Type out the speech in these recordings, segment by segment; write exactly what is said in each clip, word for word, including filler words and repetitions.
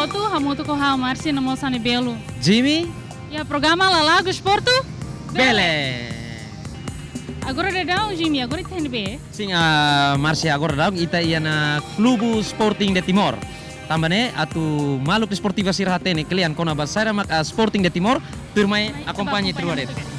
Hotu, hamutuk ho ha'u Marcia no mós ha'u-nia belun Jimmy. Iha programa Lalagos Portu Bele. Agora daudaun, Jimmy, agora ita iha ne'ebé? Sin, ah, Marcia, agora daudaun ita iha ona Klubu Sporting de Timor. Tanba ne'e, atu maluk desportiva sira hatene kle'an kona-ba saida mak, ah, Sporting de Timor, tuirmai akompaña tuir de'it.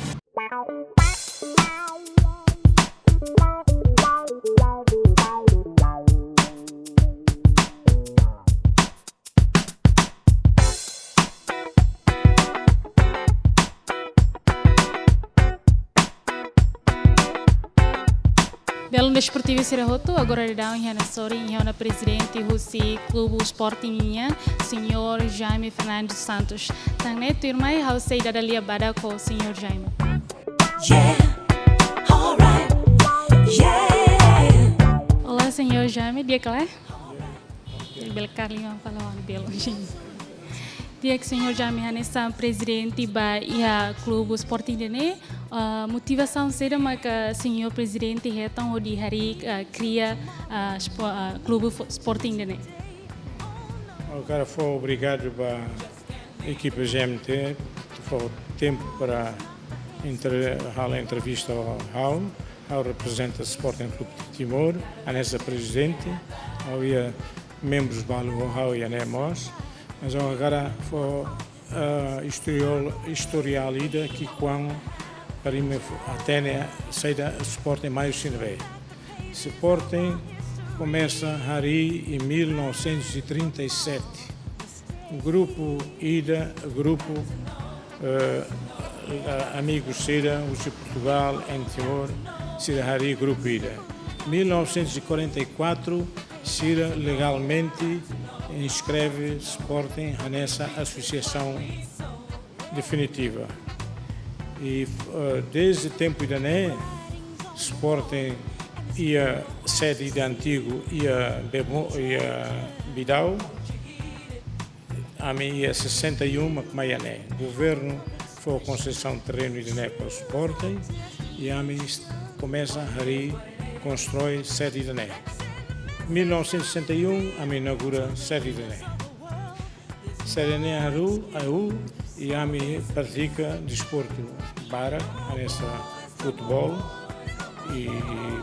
Belun desportivu sira hotu, agora daudaun iha ona sorin, iha ona prezidente husi Klubu Sporting nian, Señór Jaime Fernandes Santos. Tan ne'e tuirmai ha'u sei dada lia badak ho Señór Jaime. Yeah, alright, yeah. Olá, Señór Jaime, di'ak ka lae? Bele kaer liman fali ho ha'u-nia belun. Di'ak, Señór Jaime, hanesan prezidente ba iha Klubu Sporting ida-ne'e, ah, motivasaun saida maka Señór prezidente hetan hodi harii, ah, kria, ah, spo-, ah, Klubu Fo-, Sporting ida-ne'e? Ha'u hakarak fó obrigadu ba ekipa G M T, fó tempu para entre-, halo entrevista ho ha'u. Ha'u reprezenta Sporting Clube de Timor, hanesan prezidente, ha'u iha membrus balu ho ha'u iha ne'e mós. Mas ha'u hakarak fó, ah, istoriál, istoriál ida ki'ikoan para imi fó hatene saida Sporting mai husi ne'ebé. Sporting komesa harii iha mil novecentos e trinta e sete. Grupu ida, grupu, eh, a-, amigu sira husi Portugal, em Timor, sira harii grupu ida. Mil novecentos e quarenta e quatro, sira legalmente inskreve Sporting hanesan asosiasaun definitiva. I, eh, dezde tempu ida-ne'e, Sporting iha sede ida antigu iha Bemo-, iha Bidau, ami iha sessenta e um mak mai iha ne'e. Governu fó konsesaun terrenu ida-ne'e para Sporting, i ami est-, komesa harii, konstroi sede ida-ne'e. Mil novecentos e sessenta e um, ami inaugura sede ida-ne'e. Sede ne'e hahú, hahú, i ami pratika desportu barak, hanesan futeból, i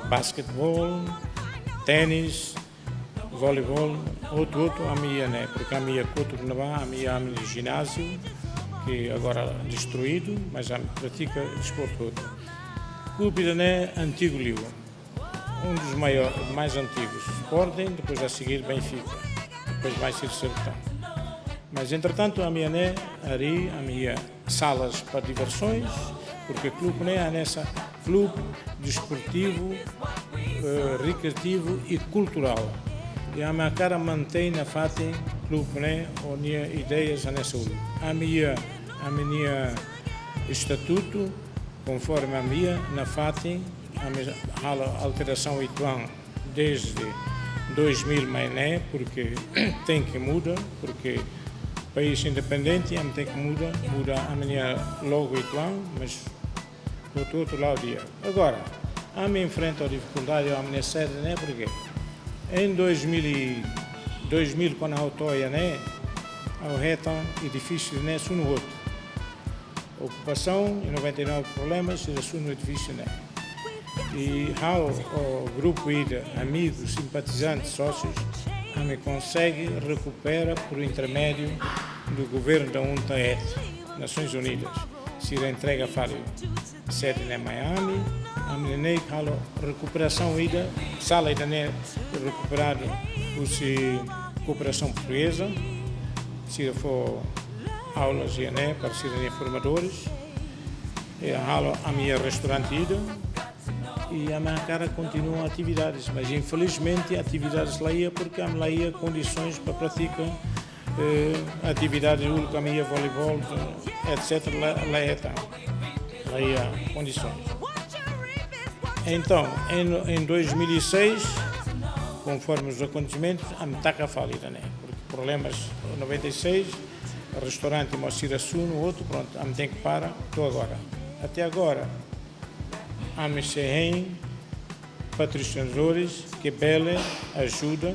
basketeból, ténis, voleibol, hotu-hotu ami iha ne'e, porke ami iha kotuk ne'ebá, ami iha ami-nia jináziu, ke agora destruídu, mas ami pratika desportu hotu. Klube ida-ne'e antigu liu, um dos maiores, mais antigos, Sporting, depois a seguir Benfica, depois mais sira sertão. Mas, entretanto, ami iha ne'e, harii, ami iha salas para diversões, porke klube ne'e hanesan klube desportivu, eh, rekreativu i kulturál. I ami hakarak mantein nafatin klube ne'e ho nia ideias hanesan uluk. Ami iha, ami-nia estatutu, konforme ami iha, nafatin, ami halo alterasaun uitoan dezde dois mil mai ne'e, porke tenke muda, porke país independente, ami tenke muda, muda ami-nia logo uitoan, mas hotu-hotu la'o di'ak. Agora, ami enfrenta difikuldade, ami-nia sede ne'e, porke em dois mil e, dois mil, kuandu ha'u to'o iha ne'e, ha'u hetan edifísiu ne'e sunu hotu. Okupasaun, em noventa e nove problemas, sira sunu edifísiu ne'e. I ha'u ho grupu ida, amigos, simpatizantes, sócios, ami konsege rekupera por intermédio do governo da UNTAET, Nações Unidas. Sira entrega fali sede ne'e mai ami, ami ne'e halo rekuperasaun ida, sala ida-ne'e rekuperadu husi Kooperasaun Portugeza, sira fó aulas iha ne'e para sira-nia formadores. I halo ami iha restaurante ida. I ami hakarak kontinua atividades, mas infelizmente atividades la iha porke ami la iha kondisoens para pratika, eh, atividades uluk ami iha voleibol, etcétera, la, la iha tan, la iha kondisoens. Entaun, em, em dois mil e seis, conforme os acontecimentos, ami taka fali ida-ne'e, porke problemas noventa e seis, restaurante mós sira sunu, hotu, prontu, ami tenke para, to'o agora. Até agora, ami sei hein patrocinadores ke bele ajuda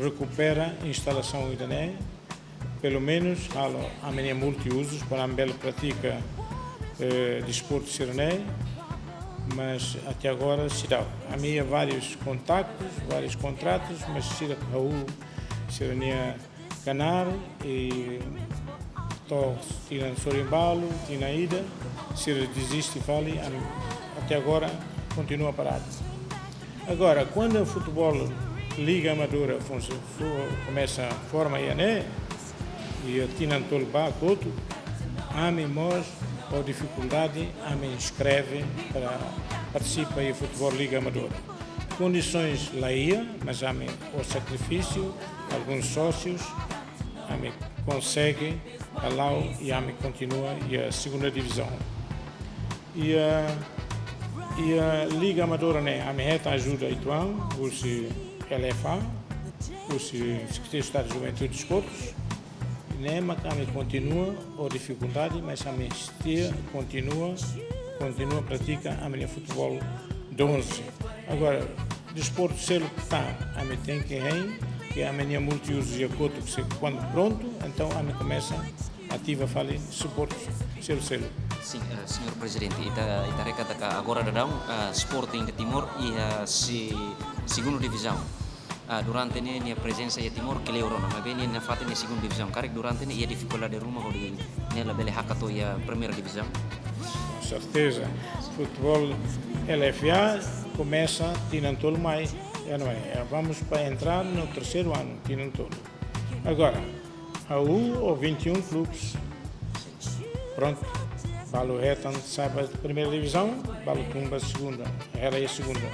rekupera instalasaun ida-ne'e, pelumenus halo ami-nia multiuzus para ami bele pratika, eh, desportu sira-ne'e, mas até agora seidauk. Ami iha várius kontaktus, várius kontratus, mas sira hahú sira-nia knaar, i to'o tinan sorin balu, tinan ida, sira deziste fali, ami até agora kontinua paradu. Agora, kuandu futeból Liga Amadora fun-, fu-, komesa forma iha ne'e, iha tinan tolu ba kotuk, ami mós ho difikuldade, ami inskreve para partisipa iha futeból Liga Amadora. Kondisoens la iha, mas ami ho sakrifísiu, alguns sósius, ami konsege hala'o i ami kontinua iha segunda divizaun. Iha, iha Liga Amadora ne'e, ami hetan ajuda uitoan, husi L F A, husi Sekretaria Estadu Juventude e Desportus, ne'e mak ami kontinua ho difikuldade, mas ami seidauk kontinua, kontinua pratika ami-nia futeból donze. Agora, desportu seluk tan, ami tenke hein, ke ami-nia multiuzus iha kotuk, se kuandu prontu, entaun ami komesa ativa fali desportu seluk-seluk. Sin, eh, señór Prezidente, ita, ita haree katak agora daudaun, eh, Sporting de Timor iha, eh, se-, segunda divizaun. Ah, durante ne'e nia prezensa iha Timor kleur ona, maibé nia nafatin iha segunda divizaun. Karik durante ne'e iha difikuldade ruma hodi nia labele hakat to'o iha primeira divizaun? Com certeza. Futeból L F A komesa tinan tolu mai. Ya não é? Vamos para entrar no terceiro ano, tinan tolu. Agora, ha'u ho vinte e um clubes. Prontu, balu hetan sai ba primeira divizaun, balu tun ba segunda, hela iha segunda.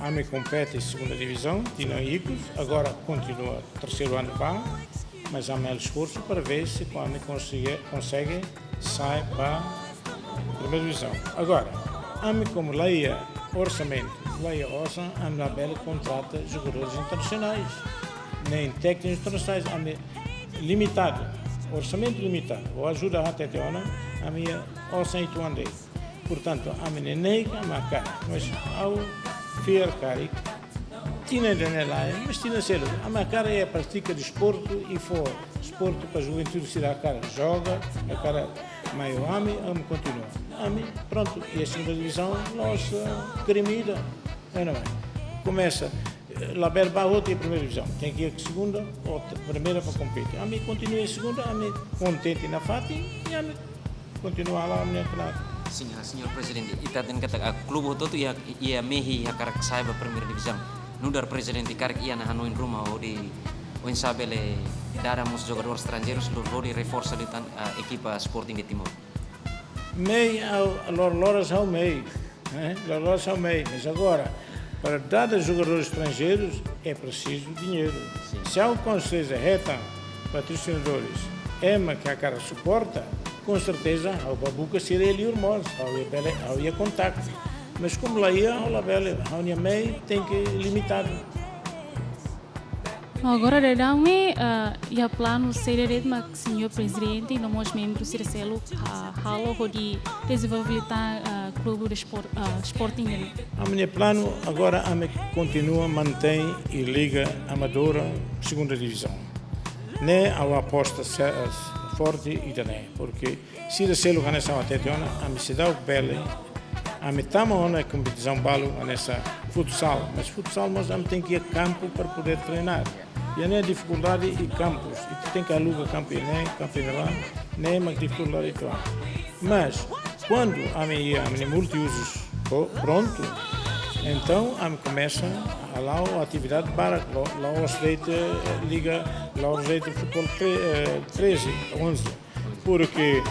Ami kompete segunda divizaun, tinan ikus, agora kontinua terseiru anu ba, mas ami halo esforsu para ver se ami konsege, konsege sai ba primeira divizaun. Agora, ami komu la iha orsamentu, la iha osan, ami labele kontrata jogadores internacionais, nem técnicos internacionais, ami limitadu, orsamentu limitadu, ho ajuda hatete ona, ami iha osan uitoan de'it. Portantu, ami neineik, ami hakarak, mas ha'u fiar karik, tinan ida-ne'e lae, mas tinan seluk, ami hakarak iha pratika desportu i fó desportu para juventude sira hakarak joga, hakarak mai ho ami, ami kontinua. Ami, prontu, iha segunda divizaun, la'ós, eh, krime ida, ya não é? Komesa, eh, labele ba hotu iha primeira divizaun. Tenke iha segunda ou te-, primeira para kompete. Ami kontinua iha segunda, ami kontente nafatin, i ami kontinua hala'o ami-nia knaar. Sin, ah, señór Prezidente, ita hatene katak, ah, klube hotu-hotu iha, iha mehi hakarak sai ba primeira divizaun. Nu'udar Prezidente karik iha ona hanoin ruma hodi, oinsá bele dada mós jogadór estranjeiru, hodi reforsa liután, ah, ekipa Sporting de Timor? Mehi, ha'u, lor-, loras ha'u mehi, eh? Lor-, loras ha'u mehi, mas agora, para dada jogadores estrangeiros, é preciso dinheiro. Sin. Se ha'u, com certeza, hetan patrocinadores, ema ke hakarak suporta, com certeza, ha'u ba buka sira iha liur mós, ha'u iha bele, ha'u iha kontaktu. Mas komu la iha, ha'u labele, ha'u-nia mehi tenke limitadu. No agora daudaun ne'e, eh, iha planu saida de'it mak señór Prezidente no mós membru sira seluk, ah, halo hodi dezenvolve liután, ah, klube de espor-, ah, Sporting ne'e? Ami-nia planu agora ami kontinua mantein i Liga Amadora segunda divizaun. Ne'e ha'u aposta se-, forte ida-ne'e, porque sira seluk hanesan ha'u hatete ona, ami seidauk bele, ami tama ona kompetisaun balu hanesan futsal, mas futsal mós ami tenke iha kampu para poder treinar. Iha ne'e difikuldade iha kampus, ita tenke aluga kampu iha ne'e, kampu iha ne'ebá, ne'e mak difikuldade uitoan. Mas, kuandu ami iha ami-nia multiuzus, oh, prontu, entaun ami komesa hala'o atividade barak, la'o, la'ós de'it, eh, liga, la'ós de'it futeból tre-, eh, treze, onze. Porque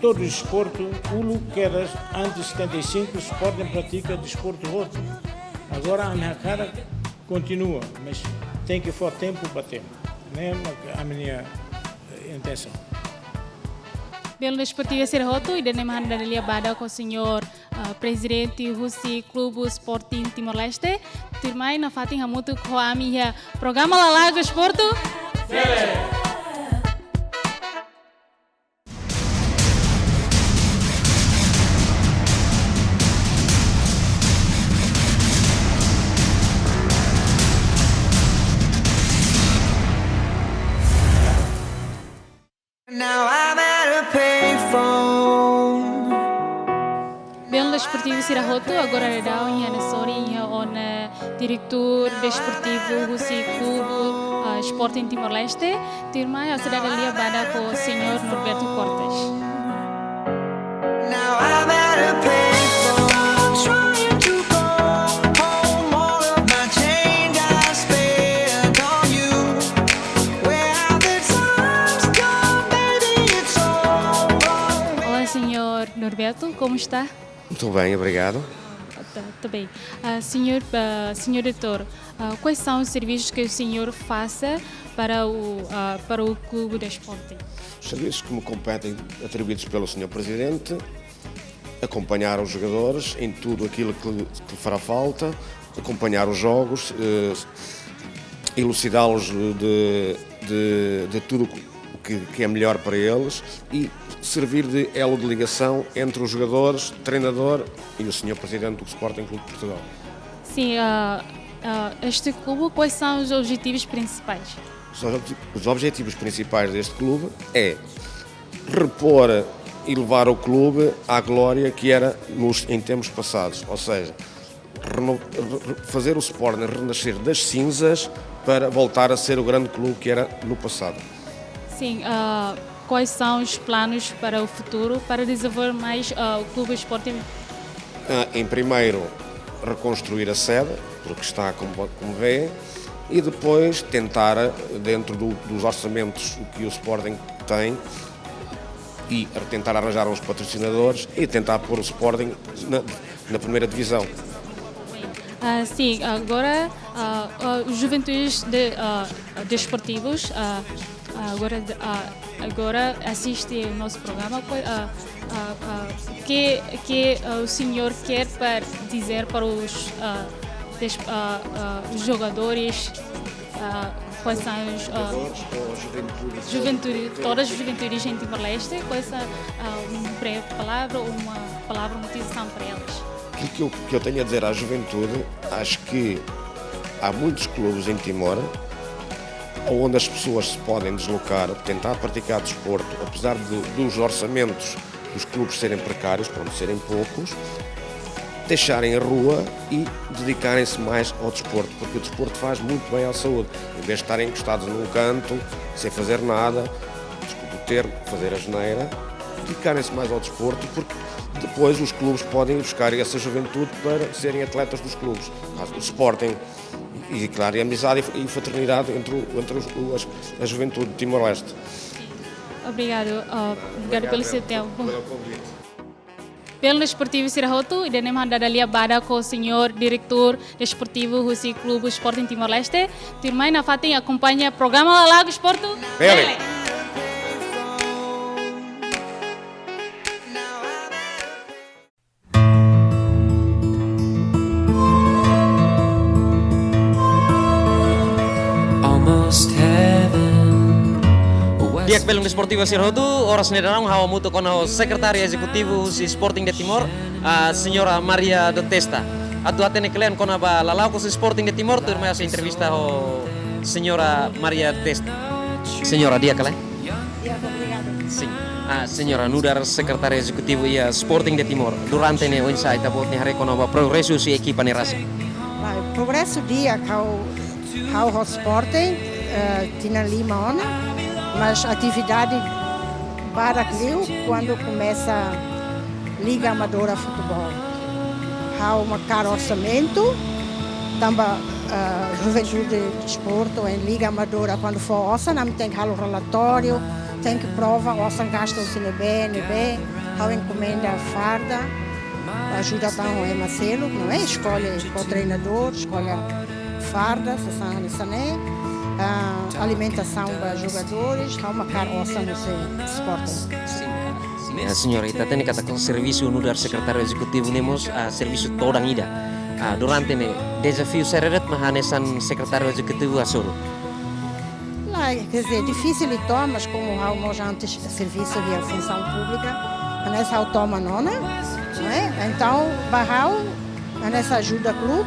todo desportu, uluk kedas antes setenta e cinco, Sporting pratika desportu hotu. Agora, ami hakarak kontinua, mas tenke fó tempu ba tempu. Ne'e mak ami-nia, eh, intensaun. Belun desportista sira hotu, ida-ne'e mak ami dada lia badak ho señór, eh, Prezidente husi Klube Sporting Timor-Leste. Tuirmai nafatin hamutuk ho ami iha programa Lalais Desportu. Sira hotu, agora daudaun ha'u hanesan sorin iha ona diretór desportivu husi klubu, ah, Sporting Timor-Leste. Tuirmai ha'u sei dada lia badak ho señór Norberto Cortes. Now I'm at a payphone trying to call home all of my change I spent on you. Where have the times gone, baby? It's all wrong. Olá, señór Norberto, como está? Muito bem, obrigado. Tá, tá bem. Ah, señór, ah, señór diretór, ah, quais são os serviços que o senhor faça para o, ah, para o clube do Sporting? Os serviços que me competem, atribuídos pelo senhor Presidente, acompanhar os jogadores em tudo aquilo que, que fará falta, acompanhar os jogos, eh, elucidá-los de, de, de tudo o que, que é melhor para eles e servir de elo de ligação entre os jogadores, treinador e o senhor Presidente do Sporting Clube de Portugal. Sim, ah, ah, este clube, quais são os objetivos principais? Os obje-, os objetivos principais deste clube é repor e levar o clube à glória que era nos, em tempos passados, ou seja, reno-, re-, re-, fazer o Sporting renascer das cinzas para voltar a ser o grande clube que era no passado. Sim, ah, quais são os planos para o futuro, para desenvolver mais, ah, o Clube Sporting? Ah, em primeiro, reconstruir a sede, porque está como, como vê, e depois tentar, dentro do, dos orçamentos que o Sporting tem, e tentar arranjar uns patrocinadores e tentar pôr o Sporting na, na primeira divisão. Ah, sim, agora, ah, ah, os juventudes de, ah, desportivos, ah, ah, agora, ah, agora assiste o nosso programa. Qual, ah, ah, ah, que, que, ah, o senhor quer para dizer para os, ah, des-, ah, ah, os jogadores, ah, quais são os, ah, jogadores ou juventude? Juventude, todas as juventudes em Timor-Leste, quais são, ah, uma breve palavra ou uma palavra motivação para elas? O que eu, que eu tenho a dizer à juventude, acho que há muitos clubes em Timor onde as pessoas se podem deslocar, tentar praticar desporto, apesar de, dos orçamentos dos clubes serem precários, pronto, serem poucos, deixarem a rua e dedicarem-se mais ao desporto, porque o desporto faz muito bem à saúde. Em vez de estarem encostados num canto, sem fazer nada, desculpe o termo, fazer asneira, dedicarem-se mais ao desporto, porque depois os clubes podem ir buscar essa juventude para serem atletas dos clubes. No caso, o Sporting, e, claro, e a amizade e, e fraternidade entre, o, entre os, o, as, a juventude de Timor-Leste. Obrigado, ah, obrigado pelo seu tempo. Pelo convite. Belun desportivu sira hotu, ida-ne'e mak ha'u dada lia badak ho señór diretór desportivu husi Klubu Sporting Timor-Leste. Tuirmai nafatin akompaña programa Lala'ok Desportu. Bele. Bele. Almost heaven. Di'ak, belun desportivu sira hotu, oras ne'e daudaun ha'u hamutuk ona ho sekretária ezekutivu husi Sporting de Timor, ah, señora Maria da Testa. Atu hatene kle'an kona-ba lala'ok husi Sporting de Timor, tuirmai ha'u sei entrevista ho señora Maria da Testa. Señora, di'ak ka lae? Di'ak, obrigada. Sin. Ah, señora, nu'udar sekretária ezekutivu iha Sporting de Timor, durante ne'e oinsá ita-boot nia haree kona-ba progresu husi ekipa ne'e rasik? Baik, progresu di'ak, ha'u, ha'u ho Sporting, eh, tinan lima ona, mas atividade barak liu kuandu komesa Liga Amadora Futeból. Ha'u mak kaer orsamentu, tanba, ah, juventude desportu iha Liga Amadora, kuandu fó osan, ami tenke halo relatóriu, tenke prova osan gasta husi ne'ebé, ne'ebé. Ha'u enkomenda farda, ajuda tan ho ema seluk, não é? Eskolhe ho treinadór, eskolhe farda, sasán hanesan ne'e, ah, alimentasaun ba jogadores, ha'u mak kaer osan husi Sporting. Sin, sin. Ah, señora, ita hatene katak servisu nu'udar sekretária ezekutivu ne'e mós, ah, servisu todan ida. Ah, durante ne'e, dezafiu saida de'it mak hanesan sekretária ezekutivu hasoru? Lae, quer dizer, difisil uitoan, mas komu ha'u mós antes servisu iha funsaun públika, hanesan ha'u toman ona, não é? Entaun, ba ha'u, hanesan ajuda klube,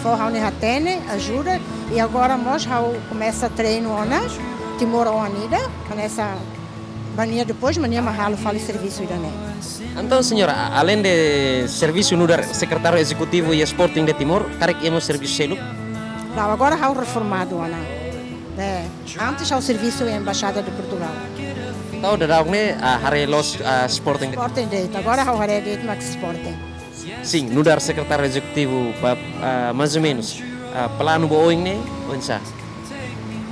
fó ha'u-nia hatene, ajuda, i agora mós ha'u komesa treinu ona, Timor oan ida, hanesan Ba nia depois, mak nia mak halo fali servisu ida-ne'e. Entaun, señora, a-, além de servisu nu'udar sekretáriu ezekutivu iha Sporting de Timor, karik iha mós servisu seluk? Não, agora ha'u reformadu ona. É, antes ha'u servisu iha Embaixada de Portugal. Entaun, daudaun ne'e, ah, haree loos, ah, Sporting de Sporting de'it. Agora ha'u haree de'it mak Sporting. Sin, nu'udar sekretáriu ezekutivu, ba, ah, mais ou menos, ah, planu ba oin ne'e, oinsá?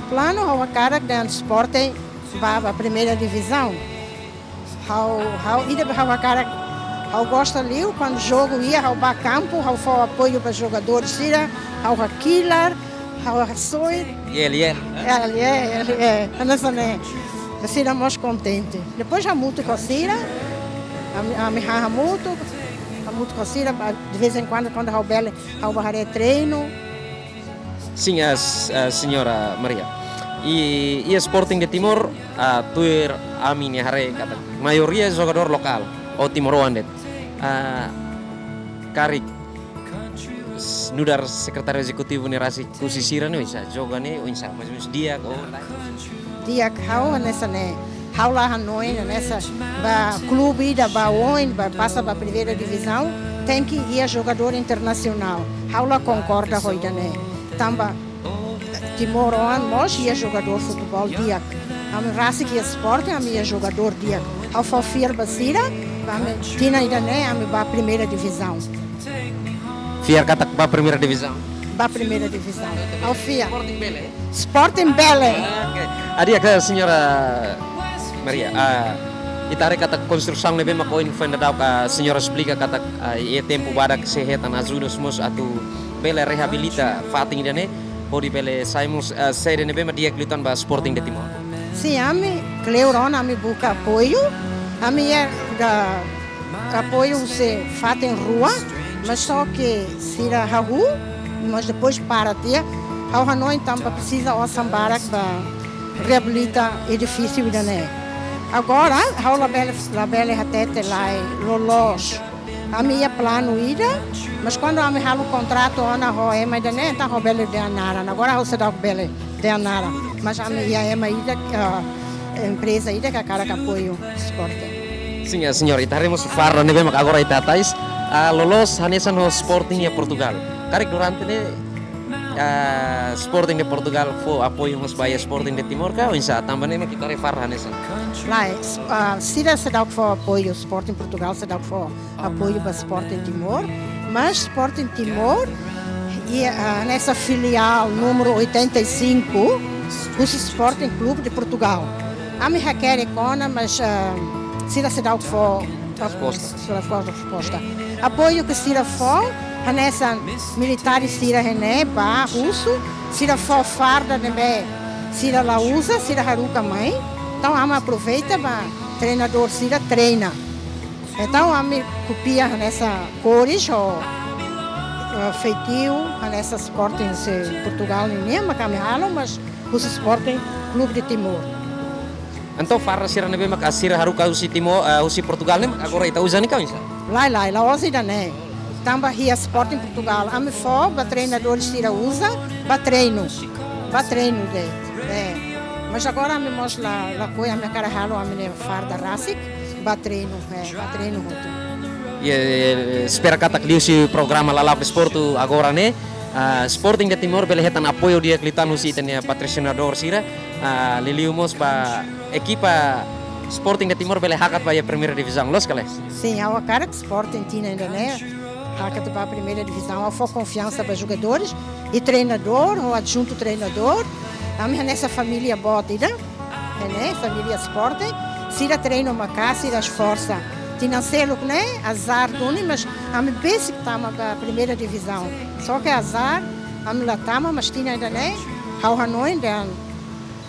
Planu ha'u hakarak dehan Sporting bá, bá primeira divizaun. Ha'u, ha'u, ida be ha'u hakarak, ha'u gosta liu, kuandu jogu iha, ha'u bá kampu, ha'u fó apoiu ba jogadór sira, ha'u hakilar, ha'u hasoit. Yel, yel. Yel, yel, yel, yel. Hanesan ne'e. Sira mós kontente. Depois hamutuk ho sira, ami, ami ha-, hamutuk, hamutuk ho sira, ba, de vez em quando, kuandu ha'u bele, ha'u bá haree treinu. Sin, ah, s-, ah, señora Maria. I, iha Sporting de Timor, ah, tuir ami-nia haree katak maioria jogadór lokál, ou timoroan de'it. Ah, karik s-, nu'udar sekretáriu ezekutivu ne'e rasik husi sira ne'e oinsá, joga ne'e oinsá, mais ou menos di'ak ou lae? Di'ak, ha'u hanesan ne'e, ha'u la hanoin hanesan ba klube ida ba oin, ba pasa ba primeira divizaun, tenke iha jogadór internasionál. Ha'u la konkorda ho ida-ne'e. Tanba timoroan mós iha jogadór futeból di'ak. Ami rasik iha Sporting, ami iha jogadór di'ak. Ha'u fó fiar ba sira, ba ami tinan ida-ne'e, ami bá primeira divizaun. Fiar katak bá primeira divizaun? Bá primeira divizaun. Ha'u fiar. Sporting bele? Sporting bele. Ah, oke. Di'ak, señora Maria, ah, ita haree katak konstrusaun ne'ebé mak ohin foin daudauk, ah, señora esplika katak, ah, iha tempu badak sei hetan ajuda mós atu bele reabilita fatin ida-ne'e, hodi bele sai mós, ah, sede ne'ebé mak di'ak liután ba Sporting de Timor. Sin, ami kleur ona, ami buka apoiu, ami iha apoiu husi fatin rua, mas só ke sira hahú, mas depois para tiha, ha'u hanoin tanba presiza osan barak ba reabilita edifísiu ida-ne'e. Agora, ha'u labele, labele hatete lai loloos. Ami iha planu ida, mas kuandu ami halo kontratu ona ho ema ida-ne'e, entaun ha'u bele dehan naran. Agora ha'u seidauk bele dehan naran. Mas ami iha ema ida, ah, empreza ida ke hakarak apoiu Sporting. Sin, ah, señora, ita haree mós farda ne'ebé mak agora ita hatais. Ah, loloos hanesan ho Sporting iha Portugal. Karik durante ne'e, ah, Sporting de Portugal fó apoiu mós ba iha Sporting de Timor ka, oinsá, tanba ne'e mak ita haree farda hanesan? Lae, s-, ah, sira seidauk fó apoiu, Sporting Portugal seidauk fó apoiu ba Sporting Timor, mas Sporting Timor iha, ah, hanesan filiál númeru oitenta e cinco husi Sporting Clube de Portugal. Ami hakerek ona, mas, ah, sira seidauk fó resposta. Sira fó resposta. Apoiu ke sira fó, hanesan militár sira ne'ebé bá husu, sira fó farda ne'ebé sira la uza, sira haruka mai. Entaun, ami aproveita ba treinadór sira treina. Entaun, ami kopia hanesan kores ho, eh, fetiu, hanesan Sporting husi Portugal ninian, mak ami halo, mas husi Sporting Clube de Timor. Entaun, farda sira ne'ebé mak sira haruka husi Timor, eh, husi Portugal ne'e, agora ita uza ne'e ka oinsá? Lae, lae, la'ós ida-ne'e. Tanba iha Sporting Portugal, ami fó ba treinadór sira uza, ba treinu. Ba treinu de'it. Eh. Mas agora ami mós la, lakohi, ami hakarak halo ami-nia farda rasik, ba treinu, eh, ba treinu hotu. I, eh, espera katak liuhusi programa Lala'ok Desportu agora ne'e, ah, Sporting de Timor bele hetan apoiu di'ak liután husi ita-nia patrosinadór sira, ah, liuliu mós ba ekipa Sporting de Timor bele hakat ba iha primeira divizaun, loos ka lae? Sin, ha'u hakarak Sporting tinan ida-ne'e hakat ba primeira divizaun, ha'u fó konfiansa ba jogadores i treinadór, ho adjuntu treinadór, ami hanesan família boot ida, ne'e, família Sporting, sira treinu maka'as, sira esforsa. Tinan seluk ne'e, azar duni, mas ami besik tama ba primeira divizaun. Só ke azar, ami la tama, mas tinan ida-ne'e, ha'u hanoin dehan,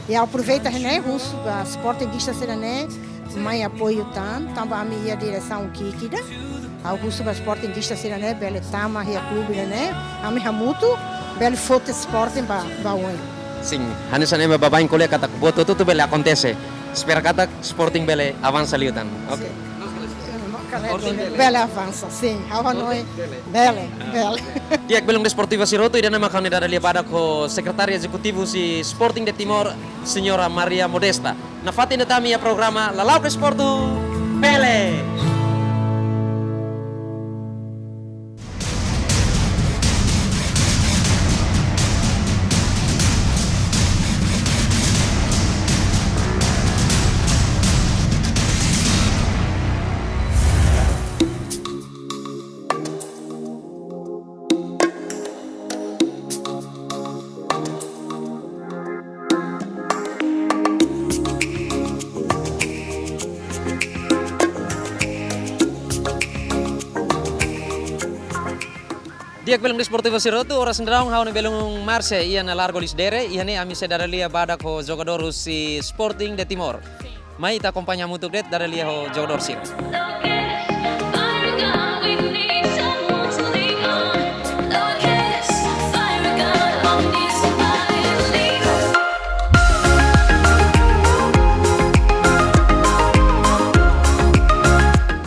i aproveita ne'e, husu ba sportingista sira-ne'e, mai apoiu tan, tanba ami iha diresaun ki'ik ida. Ha'u husu ba sportingista sira-ne'e, bele tama iha klube ida-ne'e, ami hamutuk, bele foti Sporting ba, ba oin. Sin, hanesan ema baibain ko'alia katak buat hotu-hotu bele akontese. Espera katak Sporting bele avansa liután. Oke. Sin. Bele avansa, sin. Ha'u hanoin. Bele, bele. Di'ak, belun desportiva sira hotu, ida-ne'e mak ha'u-nia dada lia badak ho Sekretária Ezekutiva husi Sporting de Timor, Señora Maria Modesta. Nafatin de'it ami iha programa Lala'ok Desportu, Pele. Di'ak belun desportivu sira hotu, oras ne'e daudaun ha'u-nia belun Marcia iha ne'e Largo Lisdere, iha ne'e ami sei dada lia badak ho jogadór husi Sporting de Timor. Mai ita akompaña hamutuk de'it, dada lia ho jogadór sira.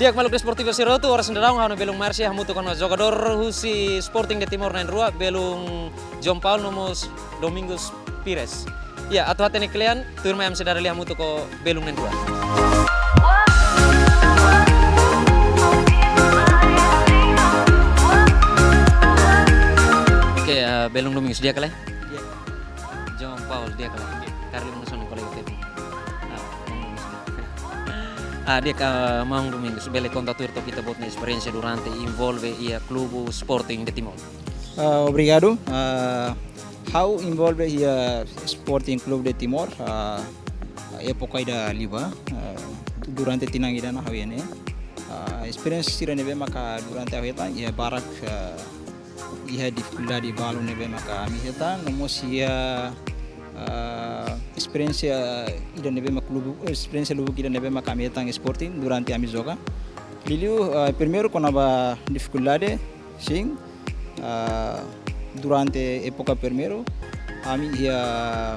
Di'ak maluk desportivu sira hotu, oras ne'e daudaun ha'u-nia belun Marcia hamutuk ho jogadór husi Sporting de Timor na'in-rua, belun João Paulo no mós Domingos Pires. Ya, atu hatene kle'an, tuirmai ami sei dada lia hamutuk ho belun na'in-rua. Oke, eh, belun Domingos, di'ak ka lae? Di'ak. João Paulo, di'ak ka lae? Di'ak. Karik liu maun sona kolega feto. Ah, maun Domingos. Ah, di'ak, eh, maun Domingos, bele konta tuir took ita-boot nia esperiénsia durante envolve iha klube Sporting de Timor. Ah, obrigadu. Ah, ha'u envolve iha Sporting Clube de Timor, ah, époka ida liubá, ah, durante tinan ida ona ha'u iha ne'e. Ah, esperiénsia sira ne'ebé maka durante ha'u hetan, iha barak, ah, iha difikuldade balu ne'ebé maka ami hetan, no mós iha, ah, esperiénsia ida ne'ebé mak lubuk, esperiénsia lubuk ida ne'ebé maka ami hetan Sporting durante ami joga. Liuliu, ah, primeiru kona-ba difikuldade, sin, ah, durante époka primeiru, ami iha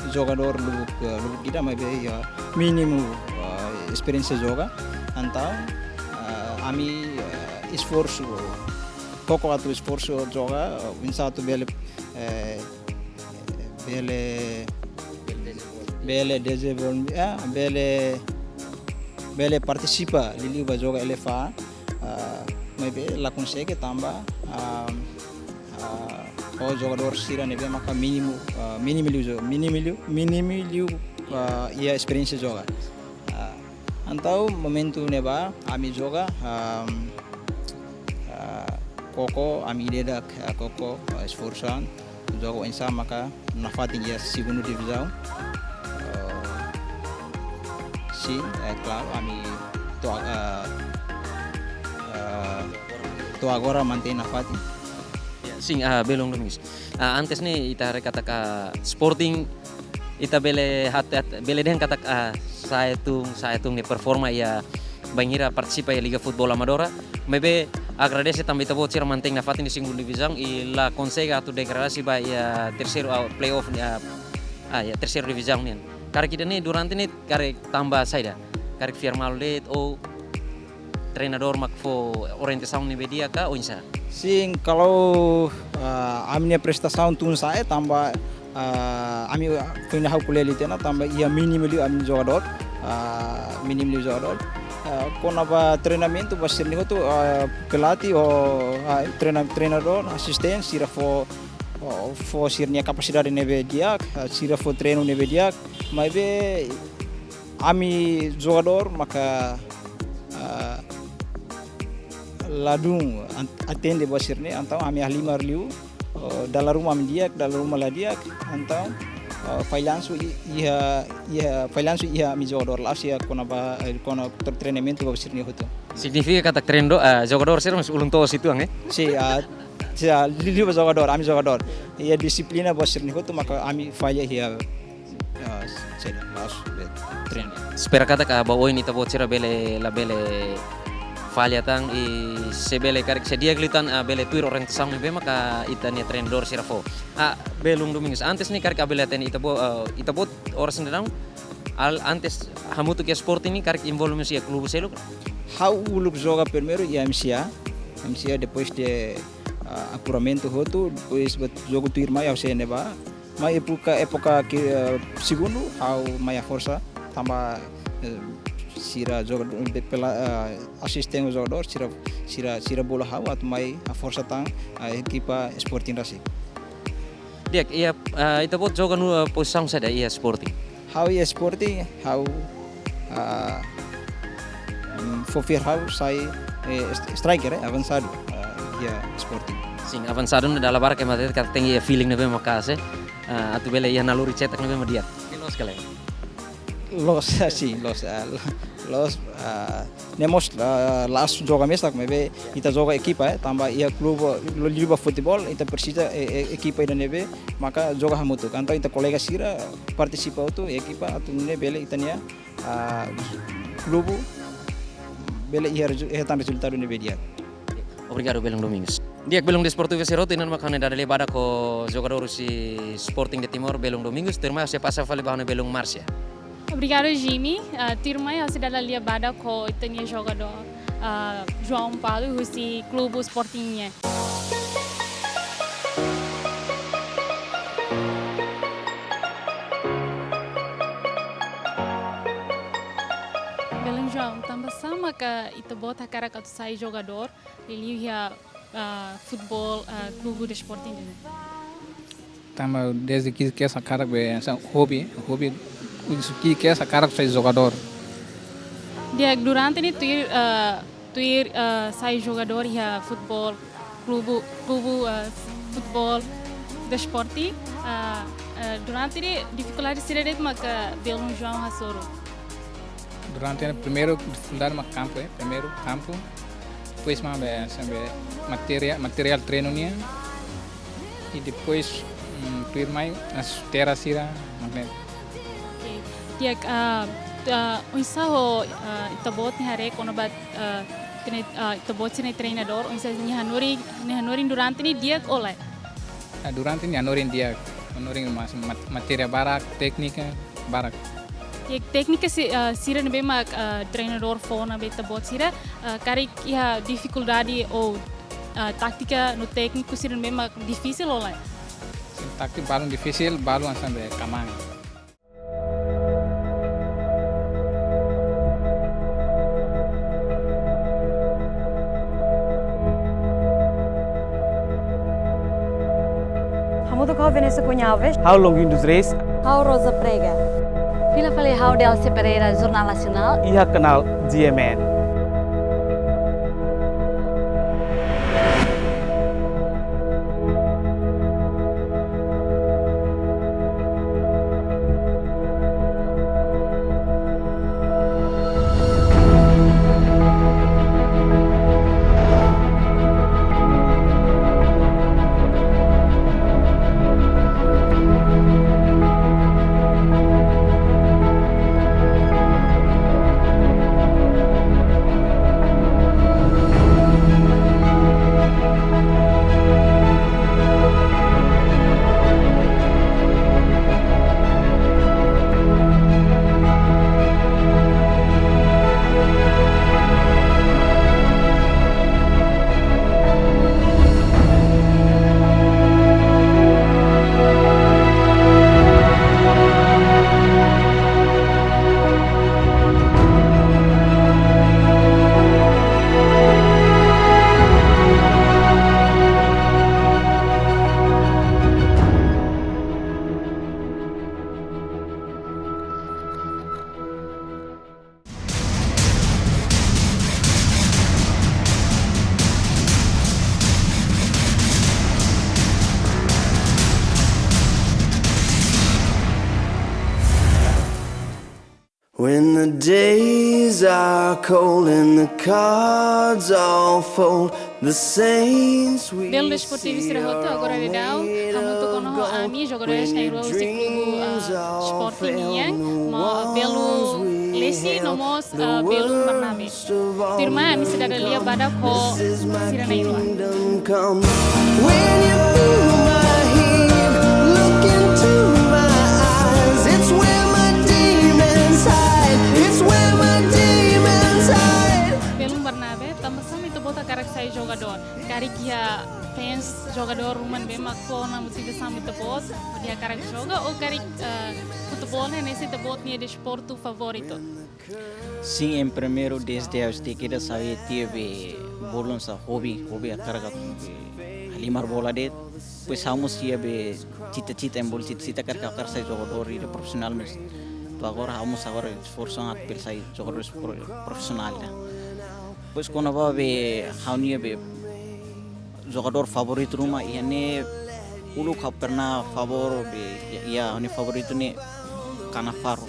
jogadór lubuk, eh, lubuk ida maibé iha mínimu, ah, esperiénsia joga. Entaun, ah, ami, eh, esforsu, koko atu esforsu joga, eh, oinsá atu bele, eh, bele, bele dezenvolve, ah, bele, bele partisipa liuliu ba joga L F A, ah, maibé la konsege tanba, ah, ah, ho jogadór sira ne'ebé maka mínimu, ah, mínimu liu jo-, mínimu liu, mínimu liu, ah, iha esperiénsia joga. Ah, entaun momentu ne'ebá ami joga, ah, ah, koko ami ida-idak, ah, koko, ah, esforsu an joga oinsá maka nafatin iha segundu divizaun. Ah, sin, eh, klaru, ami to'o, ah, ah, to'o agora mantein nafatin. Ya, sin, ah, belun Domingos. Ah, antes ne'e ita haree katak Sporting, ita bele hat-, hat-, bele dehan katak, ah, sa'e tun, sa'e tun nia performa iha bainhira partisipa iha Liga Futeból Amadora. Maibé agradese tanba ita-boot sira mantein nafatin iha segundu divizaun i la konsege atu degradasi ba iha terseiru, ah, playoff, ah, ah, iha terseiru divizaun nian. Karik ida-ne'e durante ne'e karik tanba saida? Karik fiar malu de'it ou treinadór mak fó orientasaun ne'ebé di'ak ka oinsá? Sin, kalau, ah, ami-nia prestasaun tun sa'e tanba, ah, ami, ah, foin ha'u ko'alia tiha ona tanba iha mínimu liu ami jogadór, ah, mínimu liu jogadór. Ah, kona-ba treinamentu ba sira-ne'e hotu, ah, pelatih ou, ah, treina-, treinadór, asistente, sira fó, oh, fó sira-nia kapasidade ne'ebé di'ak, ah, sira fó treinu ne'ebé di'ak, maibé ami jogadór maka, ah, ladún an-, atende ba sira-ne'e, entaun ami halimar liu, oh, dala ruma ami di'ak, dala ruma la di'ak, entaun, oh, fallansu i-, iha, iha, fallansu iha ami jogadór, la'ós iha kona-ba, eh, kona tre-, treinamentu ba sira-ne'e hotu. Signifika katak treinadór, ah, jogadór sira mós ulun toos uitoan, eh? Sin, ah, sin, ah, liuliu ba jogadór, ami jogadór. Iha dixiplina ba sira-ne'e hotu maka ami falla iha, ah, saida, la'ós be treinu. Espera katak ba oin ita-boot sira bele, labele falla tan i se bele karik se di'ak liután, ah, bele tuir orientasaun ne'ebé maka ita-nia treinadór sira fó. Ah, belun Domingos, antes ne'e karik bele hatene ita-boot, ah, ita-boot oras ne'e daudaun, al-, antes hamutuk iha Sporting ne'e karik envolve mós iha klube seluk? Ha'u uluk joga primeiru iha M C A. M C A depois de, ah, apuramentu hotu, depois buat jogu tuirmai ha'u sei iha ne'ebá. Mai époka, époka ke, eh, segundu, ha'u mai iha Forsa. Tanba, eh, sira jogadór, be-, pela, eh, asisten jogadór, sira, sira, sira bolu ha'u atu mai haforsa tan, eh, ekipa Sporting rasik. Di'ak, iha, eh, ita-boot joga iha, eh, pozisaun saida iha Sporting? Ha'u iha Sporting, ha'u, eh, mm, fó fiar ha'u sai, eh, est-, striker, eh, avansadu, eh, iha Sporting. Sin, avansadu ne'e dala barak ema dehan katak tenke iha feeling ne'ebé maka'as, eh, atu bele iha naluri cetak ne'ebé mak di'ak. Loos ka lae? Loos, sin, loos, ah, loos, ah, ne'e mós, ah, la'ós joga mesak, maibé ita joga ekipa, eh, tanba iha klube, liga futeból, ita presiza, eh, eh, ekipa ida ne'ebé maka joga hamutuk. Entaun ita kolega sira partisipa hotu, ekipa atu nune'e bele ita-nia, ah, klube bele iha rezu-, hetan rezultadu ne'ebé di'ak. Obrigadu, belun Domingos. Di'ak, belun desportivu sira hotu, inan mak ha'u-nia dada lia badak ho jogadór husi Sporting de Timor, belun Domingos, tuirmai ha'u sei pasa fali ba ha'u-nia belun Márcia. Obrigadu, Jimmy. Ah, tuirmai ha'u sei dada lia badak ho ita-nia jogadór, ah, João Paulo, husi klube Sporting nian. Belun João, tanbasá maka ita-boot hakarak atu sai jogadór, liuliu iha, ah, futeból, ah, klube de Sporting ne'e? Tanba dezde ki'ik kedas hakarak be, hanesan hobi, hobi, husi ki'ik kedas hakarak sai jogadór. Di'ak, durante ne'e tuir, ah, tuir, ah, sai jogadór iha futeból, klube, klube, ah, futeból de Sporting, ah, ah, durante ne'e difikuldade saida de'it maka belun João hasoru? Durante ne'e primeiru difikuldade mak kampu, eh, primeiru kampu, depois mak be, hanesan be, materia-, materiál treinu nian, i depois, mm, tuirmai, as chuteira sira, mak ne'e. Oke. Di'ak, ah, ah, oinsá ho, ah, ita-boot nia haree kona-ba, ah, ita-nia, ah, ita-boot sira-nia treinadór, oinsá nia hanorin, nia hanorin durante ne'e di'ak ka lae? Ah, durante ne'e hanorin di'ak, hanorin mas mat-, matéria barak, téknika barak. Di'ak, téknika si-, ah, sira ne'ebé mak, ah, treinadór fó ona ba ita-boot sira, ah, karik iha difikuldade ou, ah, tátika no tékniku sira ne'ebé mak difisil ka lae? Sin, tátika balun difisil, balun hanesan be kmaan. Hamutuk ho Vanessa Cunha Alves. Ha'u Longin dos Reis. Ha'u Rosa Prega. Fila fali ha'u Delcia Pereira, Jornál Nasionál. Iha kanál G M N. When the days are cold and the cards all fold, the saints we Belun desportivu sira hotu, agora daudaun hamutuk ona ho ami, jogadores na'in-rua husi klube, ah, Sporting nian, maun belun Lesi no mós, ah, belun Barnabe. Tuirmai ami sei dada lia badak ho sira na'in-rua. When you feel my heat, look into my eyes, it's where my demons hide, it's where my demons hide. Belun Barnabe, tanbasá mak ita-boot hakarak sai jogadór? Ka Karik iha fans jogadór ruma ne'ebé mak fó ona motivasaun ba ita-boot hodi hakarak joga, ou karik, eh, futeból ne'e hanesan ita-boot nia desportu favoritu? Sin, em primeiru, dezde ha'u seidauk iha idade, ha'u iha tiha be bolu hanesan hobi, hobi hakarak atu be halimar bola de'it. Depois ha'u mós iha be cita-cita, em bolu cita-cita karik hakarak sai jogadór ida profisionál, mas to'o agora ha'u mós agora esforsu atu bele sai jogadór pro-, profisionál ida. Depois kona-ba be ha'u-nia be jogadór favoritu ruma, iha ne'e uluk ha'u pernah favór be, iha, iha ha'u-nia favoritu ne'e Cannavaro.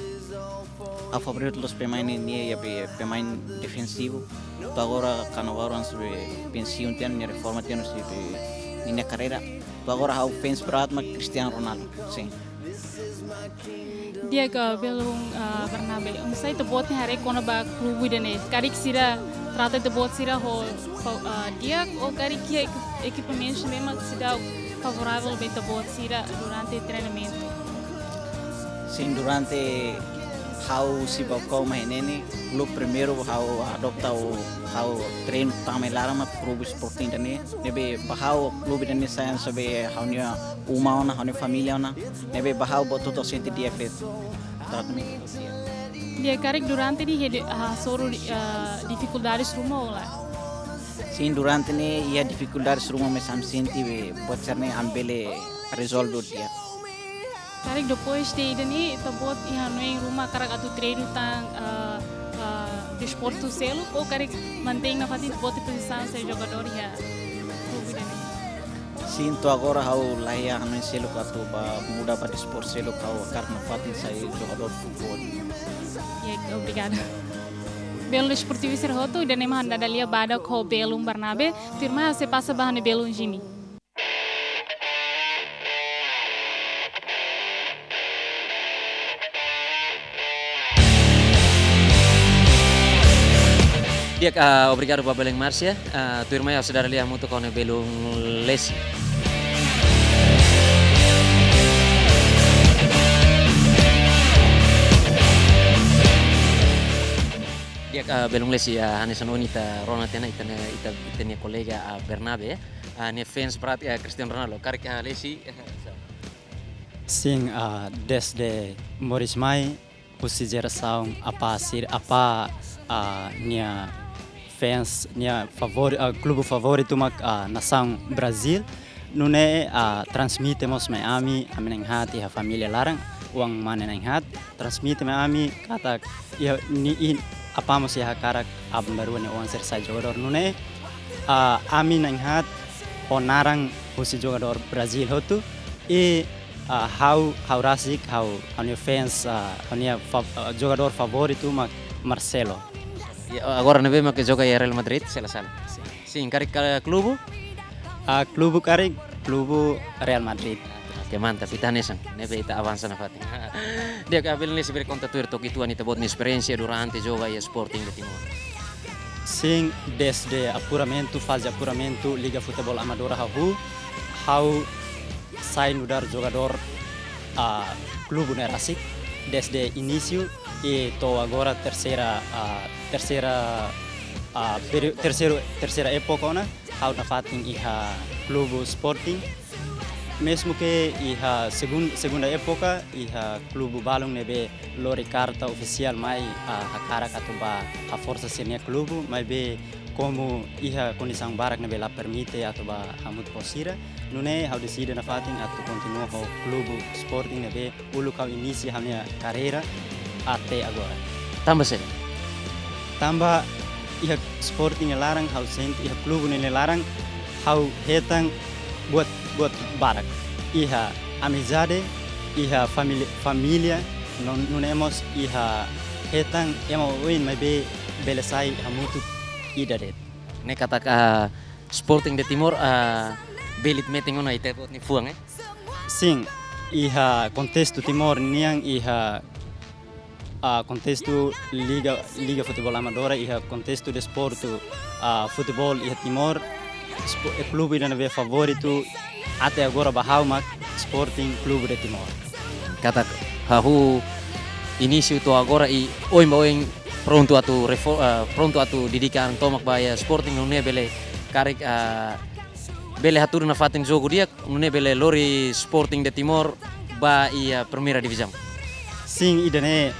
Ha'u favoritu loos pemain ne'e, ne'e iha be pemain defensivu. To'o agora Cannavaro hanesan be pensiun tiha ona, nia reforma tiha ona husi be ninia karreira. To'o agora ha'u fans berat mak Cristiano Ronaldo. Sin. Di'ak, eh, belun, eh, Bernabe. Oinsá ita-boot nia haree kona-ba klube ida-ne'e? Karik sira trata ita-boot sira ho, ho, eh, di'ak, ou karik iha eki-, ekipamentu ne'ebé mak seidauk favoravel ba ita-boot sira durante treinamentu? Sin, durante ha'u husi Baucau mai ne'e, klube primeiru ha'u adopta ou ha'u treinu tama iha laran mak klube Sporting ida-ne'e. Ne'ebé ba ha'u klube ida-ne'e sai hanesan be ha'u-nia uma ona, ha'u-nia família ona. Ne'ebé ba ha'u buat hotu ha'u sente di'ak de'it. Tratamentu di'ak. Di'ak, karik durante ne'e iha de-, ah, hasoru, ah, difikuldades ruma ou lae? Sin, durante ne'e iha difikuldades ruma, mas ami sente be buat sira-ne'e ami bele rezolve di'ak. Karik depois de ida-ne'e, ita-boot iha hanoin ruma hakarak atu treinu tan, ah, ah, desportu seluk, ou karik mantein nafatin ita-boot nia pozisaun sai jogadór iha klube ida-ne'e? Sin, to'o agora ha'u la iha hanoin seluk atu ba muda ba desportu seluk, ha'u hakarak nafatin sai jogadór futeból. Di'ak, obrigada. Belun desportivu sira hotu, ida-ne'e mak ha'u-nia dada-lia badak ho belun Bernabe, tuirmai ha'u sei pasa ba ha'u-nia belun Jimmy. Di'ak, ah, obrigadu ba belun Márcia. Ah, tuirmai ha'u sei dada lia hamutuk ho ha'u-nia belun Lesi. Di'ak, ah, belun Lesi, ah, hanesan ohin ita rona tiha ona ita-nia, ita, ita-nia kolega, ah, Bernabe, ah, nia fans berat, ah, Cristiano Ronaldo. Karik, ah, Lesi. Sin, ah, dezde moris mai, husi jerasaun apá sira, apá, ah, nia fans, nia favori-, ah, klube favoritu mak, ah, nasaun Brazíl. Nune'e, ah, transmite mós mai ami, ami na'in-haat iha família laran, oan mane na'in-haat, transmite mai ami katak iha ni-, i apá mós iha hakarak aban-bainrua nia oan sira sai jogadór. Nune'e, ah, ami na'in-haat ho naran husi jogadór Brazíl hotu, i, ah, ha'u, ha'u rasik, ha'u, ha'u-nia fans, ah, ha'u-nia fa-, ah, jogadór favoritu mak Marcelo. Ya, agora ne'ebé mak joga iha Real Madrid, se la sala. Sin, karik ka klube? Ah, klube karik, klube Real Madrid. Oke, mantap, ita hanesan. Ne'ebé ita avansa nafatin. Di'ak, ah, belun Lesi bele konta tuir took uitoan ita-boot nia esperiénsia durante joga iha Sporting de Timor. Sin, dezde apuramentu, faze apuramentu, Liga Futeból Amadora hahú, ha'u sai nu'udar jogadór, ah, klube ne'e rasik, dezde inísiu, i to'o agora terseira, ah, terseira, ah, peri-, terseiru, terseira époka ona, ha'u nafatin iha klube Sporting. Mezmu ke iha segun-, segunda époka, iha klube balun ne'ebé lori karta ofisiál mai, ah, hakarak atu ba haforsa sira-nia klube, maibé komu iha kondisaun barak ne'ebé la permite atu ba hamutuk ho sira, nune'e ha'u deside nafatin atu kontinua ho klube Sporting ne'ebé uluk ha'u inisia ha'u-nia karreira até agora. Tanba saida? Tanba iha Sporting nia laran, ha'u sente iha klube ne'e nia laran, ha'u hetan buat, buat barak. Iha amizade, iha família, família, no, nune'e mós iha hetan ema oioin maibé bele sai hamutuk ida de'it. Ne'e katak, ah, Sporting de Timor, ah, belit metin ona ita-boot nia fuan, eh? Sin, iha kontestu Timor nian, iha, ah, kontestu Liga, Liga Futeból Amadora, iha kontestu desportu, ah, futeból iha Timor, spo-, eh, klube ida ne'ebé favoritu até agora ba ha'u mak Sporting Clube de Timor. Katak hahú inísiu to'o agora i oin ba oin prontu atu refo-, ah, prontu atu dedika an tomak ba iha Sporting, nune'e bele karik, ah, bele hatudu nafatin jogu di'ak, nune'e bele lori Sporting de Timor ba iha Primeira Divizaun. Sin, ida-ne'e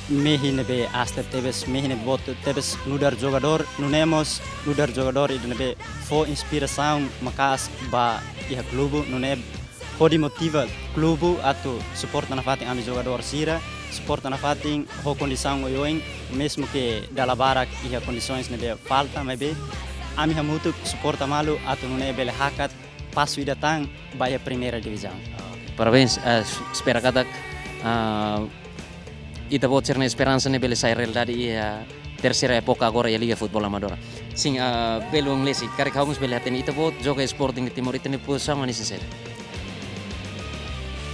mehi ne'ebé aas tebes, mehi ne'ebé boot tebes nu'udar jogadór, nune'e mós nu'udar jogadór ida ne'ebé fó inspirasaun maka'as ba iha klubu, nune'e hodi motiva klubu atu suporta nafatin ami jogadór sira, suporta nafatin ho kondisaun oioin, mezmu ke dala barak iha kondisoens ne'ebé falta, maibé ami hamutuk suporta malu atu nune'e bele hakat pasu ida tan ba iha Primeira Divizaun. Parabéns, eh, espera katak, ah, ita-boot sira-nia esperansa ne'e bele sai realidade iha terseira époka agora iha Liga Futeból Amadora. Sin, ah, belun Lesi, karik ha'u mós bele hatene, ita-boot joga Sporting de Timor, ita-nia pozisaun hanesan saida?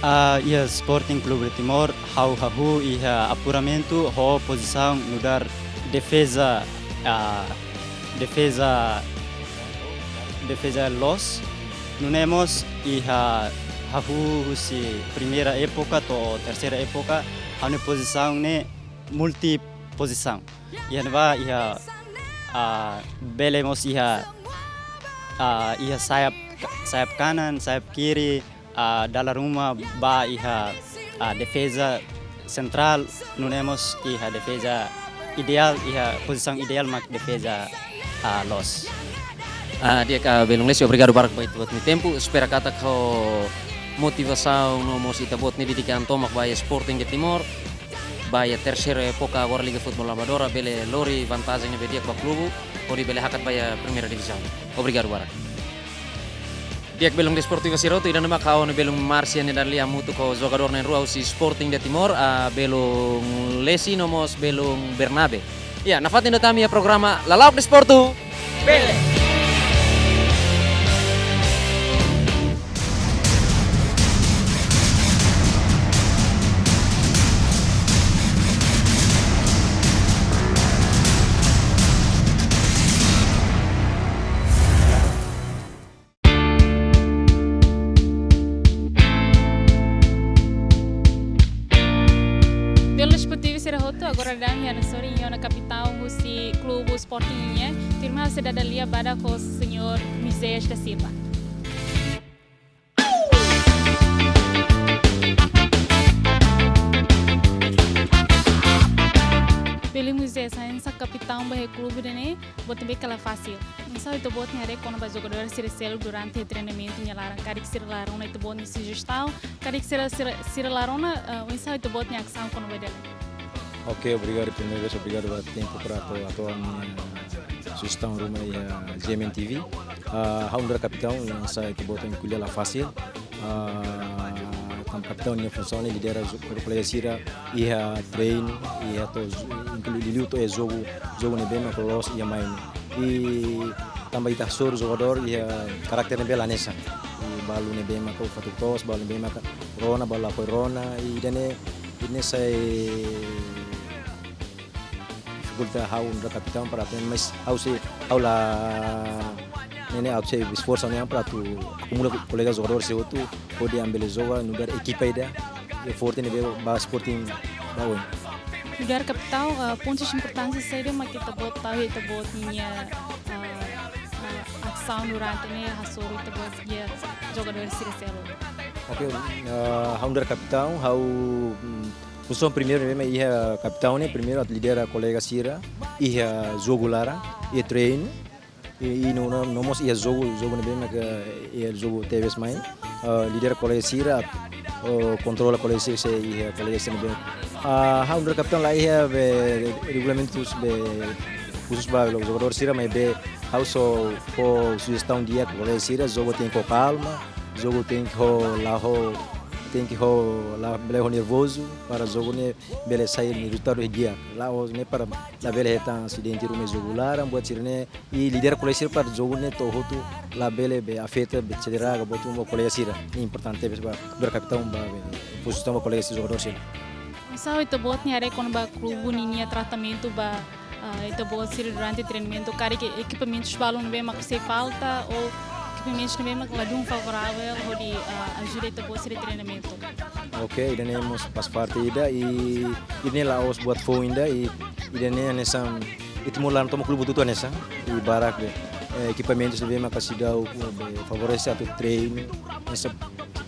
Ah, iha Sporting Clube de Timor, ha'u hahú iha apuramentu ho pozisaun nu'udar defeza, ah, defeza, defeza loos. Nune'e mós iha hahú husi primeira époka to'o terseira époka, ha'u-nia pozisaun ne'e multi pozisaun. Iha ne'ebá iha, ah, bele mós iha, ah, iha sayap, sayap kanan, sayap kiri, ah, dala ruma ba iha, ah, defeza sentrál, nune'e mós iha defeza ideál, iha pozisaun ideál mak defeza, ah, loos. Ah, di'ak, ah, belun Lesi, obrigadu barak ba ita-boot nia tempu. Espera katak ho motivasaun no mós ita-boot nia dedikasaun tomak ba iha Sporting de Timor, ba iha terseira époka agora Liga Futeból Amadora bele lori vantajen ne'ebé di'ak ba klubu, hodi bele hakat ba iha Primeira Divizaun. Obrigadu barak. Di'ak, belun desportivu sira hotu, ida-ne'e mak ha'u ho belun Márcia nia dada lia hamutuk ho jogadór na'in-rua husi Sporting de Timor, ah, belun Lesi no mós belun Bernabe. Ya, nafatin de'it ami iha programa Lala'ok Desportu. Bele. Belun desportivu sira hotu, agora daudaun ha'u-nia sorin iha ona kapitaun husi klubu Sporting nian, tuirmai ha'u sei dada lia badak ho señór Moisés da Silva. Belun Moisés, hanesan kapitaun ba iha klube ida-ne'e, buat ne'ebé kala fasil. Oinsá ita-boot nia haree kona-ba jogadór sira seluk durante treinamentu nia laran, karik sira la rona ita-boot nia sujestaun, karik sira, sira, sira la rona, eh, oinsá ita-boot nia asaun kona-ba ida-ne'e? Ok, obrigadu primeira vez, obrigadu ba tempu para atu, atu ami sujestaun ruma iha G M N T V. Ah, ha'u nu'udar kapitaun, hanesan ita-boot nia ko'alia la fasil. Ah, tanba kapitaun nia funsaun ne'e lidera jo-, kolega sira iha treinu, iha to'o jo-, inklui liuliu to'o iha jogu, jogu ne'ebé mak loos iha mai ne'e. I tanba ita hasoru jogadór iha karakter ne'ebé la hanesan. I balu ne'ebé mak fatuk toos, balu ne'ebé mak rona, balu apoiu rona, i ida-ne'e, ida-ne'e sai difikulta ha'u nu'udar kapitaun para atu, mas ha'u sei, ha'u la, ne'e ne'e ha'u sei esforsu ne'e para atu akumula kolega jogadór sira hotu, hodi ami bele joga nu'udar ekipa ida, i forte ne'ebé ba Sporting ba oin. Nu'udar kapitaun, eh, pontus importantes saida mak ita-boot tau iha ita-boot nia, eh, eh, asaun durante ne'e hasoru ita-boot nia jogadór sira seluk? Ok, eh, ha'u nu'udar kapitaun, ha'u, mm, funsaun primeiru ne'ebé mak iha kapitaun ne'e, primeiru atu lidera kolega sira iha jogu laran, iha treinu, i, i no, no, no mós iha jogu, jogu ne'ebé mak iha jogu tebes mai, eh, lidera kolega sira, eh, kontrola kolega sira, se iha kolega sira ne'ebé. Ah, ha'u nu'udar kapitaun la iha be regulamentus be khusus ba jogadór sira, maibé ha'u só fó sujestaun di'ak ba kolega sira, jogu tenke ho kalma, jogu tenke ho la ho, tenke ho la bele ho nervozu, para jogu ne'e bele sai rezultadu di'ak. La'ós ne'e para labele hetan asidente ruma jogu laran, buat sira-ne'e, i lidera kolega sira para jogu ne'e to'o hotu labele be afeta be cedera ka buat ruma kolega sira. Ne'e importante tebes ba nu'udar kapitaun ba be, posisaun ba kolega sira jogadór sira. Oinsá ita-boot nia haree kona-ba klubu ninia tratamentu ba, ah, ita-boot sira durante treinamentu, karik ekipamentus balu ne'ebé mak sei falta, ou ekipamentus ne'ebé mak ladún favoravel hodi, ah, ajuda ita-boot sira treinamentu? Ok, ida-ne'e mós faz parte ida, i, i ida-ne'e la'ós buat foun ida, i, ida-ne'e hanesan, ita-boot laran tomak klubu hotu-hotu hanesan, i barak be. eh, ekipamentu ne'ebé maka seidauk, eh, be favorese atu treinu. Esa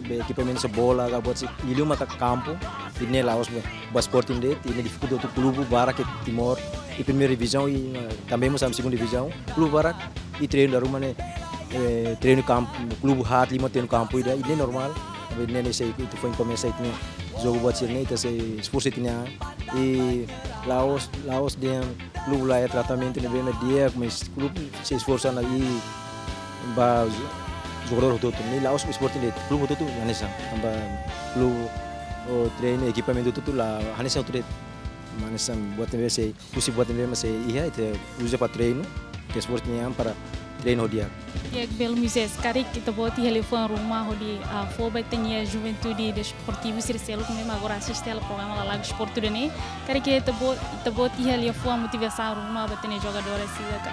be ekipamentu sira bola ka buat sira, liuliu maka kampu. Ida-ne'e la'ós be, ba Sporting de'it, ida-ne'e difikulta hotu klube barak iha Timor, iha primeira divizaun i, eh, tanba mós iha segunda divizaun. Klube barak, i treinu dala ruma ne'e, eh, treinu kampu, klube haat liu mak treinu kampu ida, ida-ne'e normál. Be ne'e ne'e sei ita foin komesa ita-nia jogu buat sira-ne'e, ita sei esforsu ita-nia an. I la'ós, la'ós dehan klube la iha tratamentu ne'ebé mak di'ak, mas klube sei esforsu ona i ba jo-, jogadór hotu-hotu. Ne'e la'ós Sporting de'it, klube hotu-hotu hanesan. Tanba klube, o, treinu, ekipamentu hotu-hotu la hanesan hotu de'it. Hanesan buat ne'ebé sei, husi buat ne'ebé mak sei iha, ita uza ba treinu, ke Sporting nian para treinu ho di'ak. Di'ak, belun Moisés, karik ita-boot iha liafuan ruma hodi, ah, fó ba ita-nia juventude desportivu sira seluk ne'ebé mak agora asiste hela programa Lalagos Portu ida-ne'e. Karik ita-boot, ita-boot iha liafuan motivasaun ruma ba ita-nia jogadór sira ka,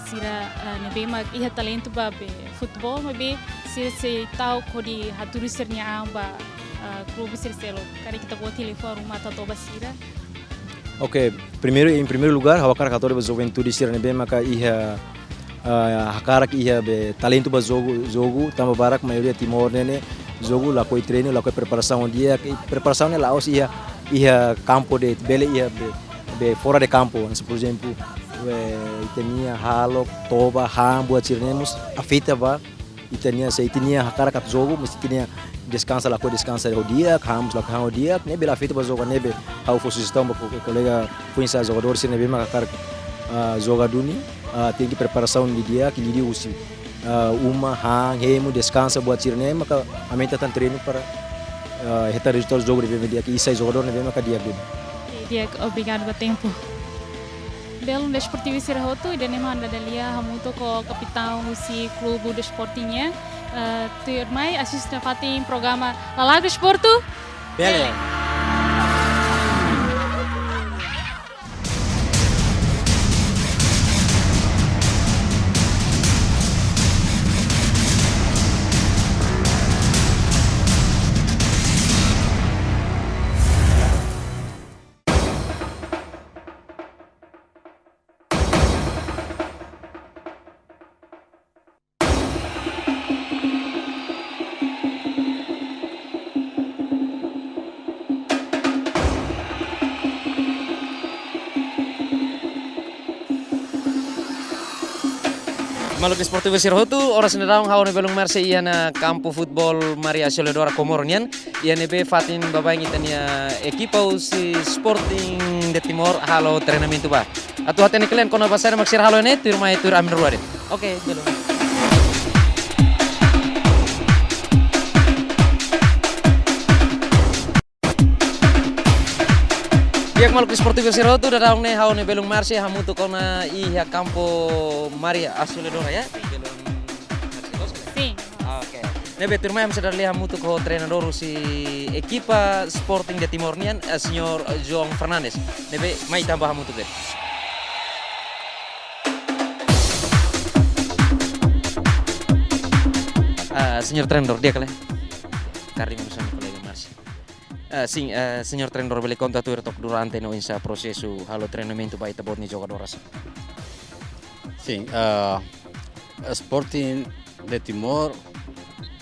sira, ah, ne'ebé mak iha talentu ba be futeból, maibé sira sei ta'uk hodi hatudu sira-nia an ba, ah, klube sira seluk. Karik ita-boot iha liafuan ruma atu hato'o ba sira. Oke, primeiru, em primeiro lugar, ha'u hakarak hato'o ba juventude sira ne'ebé maka iha, ah, hakarak iha be talentu ba jogu, jogu, tanba barak maioria Timor ne'e ne'e jogu lakohi treinu, lakohi preparasaun di'ak, i preparasaun ne'e la'ós iha, iha kampu de'it, bele iha be, be fora de campo, hanesan, por ezemplu, eh, ita-nia halok, toba, han, buat sira-ne'e mós afeta ba ita-nia, se ita-nia hakarak atu jogu, mesti ita-nia deskansa, lakohi deskansa ho di'ak, han mós lakohi han ho di'ak, ne'e bele afeta ba jogu, ne'ebé ha'u fó sujestaun ba ko-, kolega foin-sa'e jogadór sira ne'ebé maka hakarak, ah, joga duni, ah, tenke preparasaun didi'ak, liuliu husi, ah, uma, han, hemu, deskansa, buat sira-ne'e maka aumenta tan treinu para, ah, hetan rezultadu jogu ne'ebé mak di'ak, i sai jogadór ne'ebé maka di'ak duni. Oke, di'ak, obrigadu ba tempu. Belun desportivu sira hotu, ida-ne'e mak ita-nia lia hamutuk ho kapitaun husi klube Sporting nian. Eh, tuirmai asiste nafatin programa Lalagos Portu. Bele. Maluk desportivu sira hotu, oras ne'e daudaun ha'u ho belun Marse iha ona kampu futeból Maria Auxiliadora Comoro nian. Iha ne'ebé fatin baibain ita-nia ekipa husi Sporting de Timor halo treinamentu ba. Atu hatene kle'an kona-ba saida mak sira halo ne'e, tuirmai tuir ami rua de'it. Oke, belun. Di'ak, maluk desportivu sira hotu, daudaun ne'e ha'u ho belun Marse hamutuk ona iha kampu Maria Auxiliadora, ya? Belun Marse, loos ka lae? Sin. Oke. Ne'ebé tuirmai ami sei dada lia hamutuk ho treinadór husi ekipa Sporting de Timor nian, eh, señór João Fernandes. Ne'ebé mai ita bá hamutuk de'it. Ah, señór treinadór, di'ak ka lae? Karik mós ami kolega Marse. Ah, sin, ah, señór treinadór, bele konta tuir took durante ne'e oinsá prosesu halo treinamentu ba ita-boot nia jogadór sira? Sin, ah, Sporting de Timor,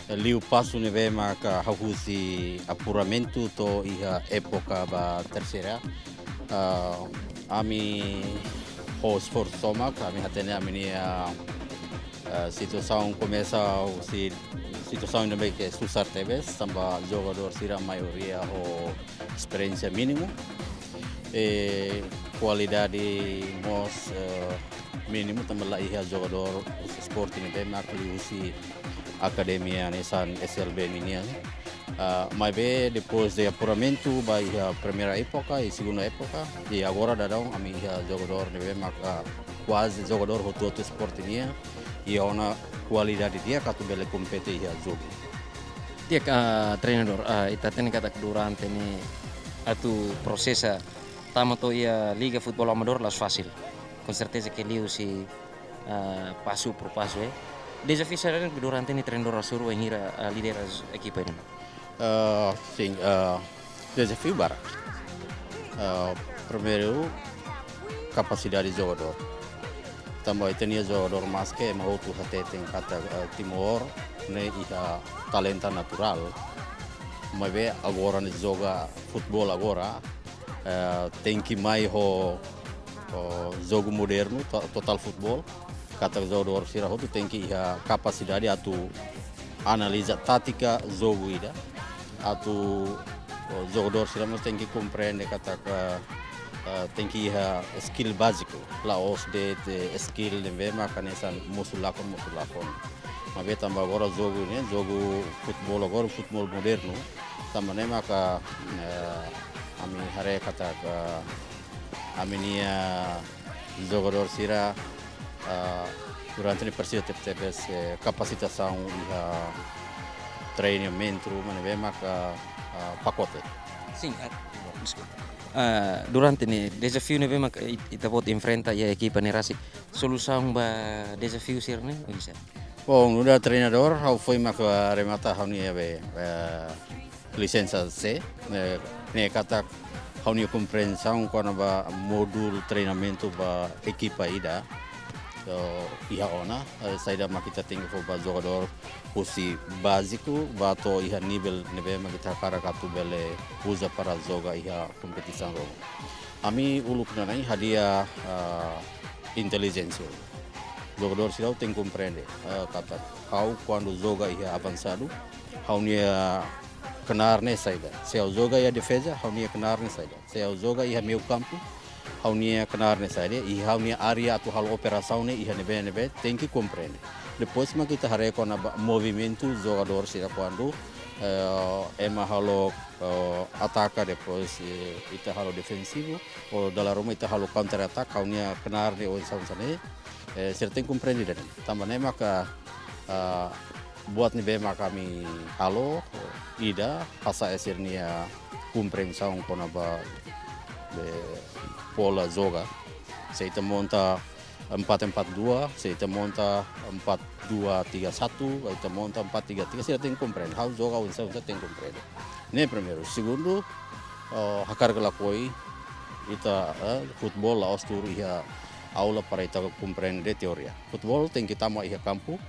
eh, liu pasu ne'ebé maka hahú husi apuramentu to'o iha époka ba terseira. Ah, ami ho esforsu tomak, ami hatene ami-nia, eh, situasaun komesa husi situasaun ne'ebé ke susar tebes, tanba jogadór sira maioria ho esperiénsia mínimu. I kualidade mós, eh, mínimu, tanba la iha jogadór husi Sporting ne'ebé maka liu husi akademia hanesan S L B nian. Ah, maibé depois de apuramentu ba iha primeira époka i segunda époka, i agora daudaun ami iha jogadór ne'ebé maka kuaze jogadór hotu-hotu Sporting nian, iha ona kualidade di'ak atu bele kompete iha jogu. Di'ak, ah, treinadór, ah, ita hatene katak durante ne'e atu prosesa tama to'o iha Liga Futeból Amadór la'ós fasil. Konserteza ke liu husi, ah, pasu por pasu, eh. Dezafiu saida de'it durante ne'e treinadór hasoru bainhira, ah, lidera ekipa ne'e? Ah, sin, ah, dezafiu barak. Ah, primeiru, kapasidade jogadór. Tanba ita-nia jogadór maske ema hotu hateten katak, eh, Timor ne'e iha talenta naturál. Maibé agora ne'e joga futeból agora, eh, tenke mai ho, ho jogu modernu, to-, total futeból. Katak jogadór sira hotu tenke iha kapasidade atu analiza tátika jogu ida. Atu, eh, jogadór sira mós tenke komprende katak, eh, tenke iha skill báziku. La'ós de'it skill ne'ebé maka hanesan mosu lakon, mosu lakon. Maibé tanba agora jogu ne'e, jogu futeból agora, futeból modernu. Tanba ne'e maka, eh, ami haree katak, eh, ami-nia jogadór sira, eh, durante ne'e presiza tebes, eh, kapasitasaun iha treinamentu, maibé maka, eh, pakote. Sin, ah, deskulpa. Ah, durante ne'e dezafiu ne'ebé maka it-, ita-boot enfrenta iha ekipa ne'e rasik, solusaun ba dezafiu sira-ne'e, oinsá? Bom, nu'udar treinadór, ha'u foin maka remata ha'u-nia be, eh, lisensa C, eh, ne'e katak ha'u-nia komprensaun kona-ba modul treinamentu ba ekipa ida. So, iha ona, eh, saida mak ita tenke fó ba jogadór husi báziku, ba to'o iha nivel ne'ebé mak ita hakarak atu bele uza para joga iha kompetisaun ruma. Ami uluk nanain hadi'a, ah, intelijénsia. Jogadór sira tenke komprende, ah, katak ha'u kuandu joga iha avansadu, ha'u-nia knaar ne'e saida. Se ha'u joga iha defeza, ha'u-nia knaar ne'e saida. Se ha'u joga iha meiu kampu, ha'u-nia knaar ne'e saida. I ha'u-nia área atu halo operasaun ne'e iha ne'ebé, ne'ebé, tenke komprende. Depois mak ita haree kona-ba movimentu jogadór sira kuandu, eh, ema halo, eh, ataka, depois, eh, ita halo defensivu, ou dala ruma ita halo counter attack, ha'u-nia knaar ne'e oinsá, oinsá ne'e, eh, sira tenke komprende ida-ne'e. Tanba ne'e maka, ah, buat ne'ebé maka ami halo, ida, hasa'e sira-nia komprensaun kona-ba be pola joga. Se ita monta empat empat dua, se ita monta empat dua tiga satu, ita monta empat tiga tiga, sira tenke komprende. Ha'u joga oinsá, oinsá tenke komprende. Ne'e primeiru. Segundu, eh, hakarak lakohi ita, eh, futeból la'ós tuur iha aula para ita komprende teoria. Futeból tenke tama iha kampu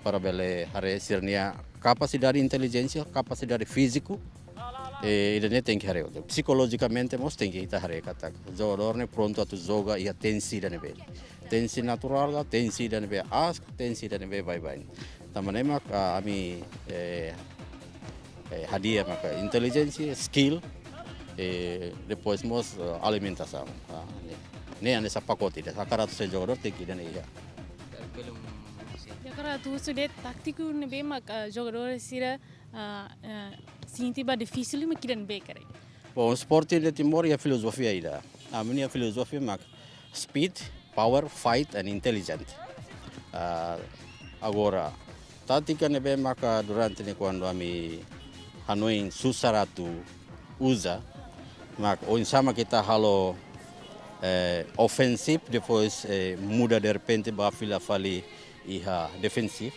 para bele haree sira-nia kapasidade intelijénsia, kapasidade fíziku, eh, ida-ne'e tenke haree. Psikolojikamente mós tenke ita haree katak jogadór ne'e prontu atu joga iha tensi ida ne'ebé. Tensi naturál ka, tensi ida ne'ebé aas, tensi ida ne'ebé baibain. Tanba ne'e mak, ah, ami, eh, eh, hadi'a maka intelijénsia, skill, eh, depois mós, eh, alimentasaun. Ah, ne'e. Ne'e hanesan pakote ida, hakarak atu sai jogadór tenke ida-ne'e iha. Belum. Hakarak atu husu de'it tátiku ne'ebé mak, ah, jogadór sira, ah, ah, sente ba difisil mak ida ne'ebé karik? Bom, Sporting de Timor iha filozofia ida. Ami-nia filozofia mak speed, power, fight and intelligent. Ah, agora, tátika ne'ebé maka durante ne'e kuandu ami hanoin susar atu uza, mak oinsá mak ita halo, eh, ofensivu, depois, eh, muda derrepente ba fila fali iha defensivu.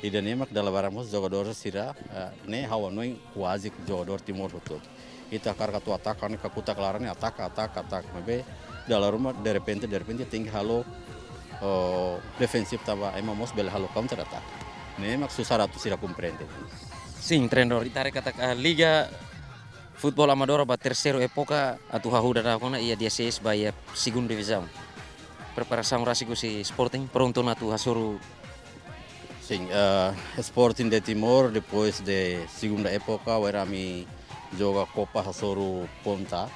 Ida-ne'e mak dala barak mós jogadór sira, eh, ne'e ha'u hanoin kuaze jogadór Timor hotu. Ita hakarak atu ataka ne'e kakutak laran ne'e ataka, ataka, ataka. Maibé dala ruma derrepente, derrepente tenke halo, oh, defensivu tanba ema mós bele halo counter attack. Ne'e mak susar atu sira komprende. Sin, treinadór, ita haree katak, ah, Liga Futeból Amadór ba terseiru époka atu hahú daudaun ona iha dia seis ba iha segundu divizaun. Preparasaun rasik husi Sporting, prontu ona atu hasoru? Sin, eh, Sporting de Timor, depois de segunda époka, wainhira ami joga Kopa hasoru ponta,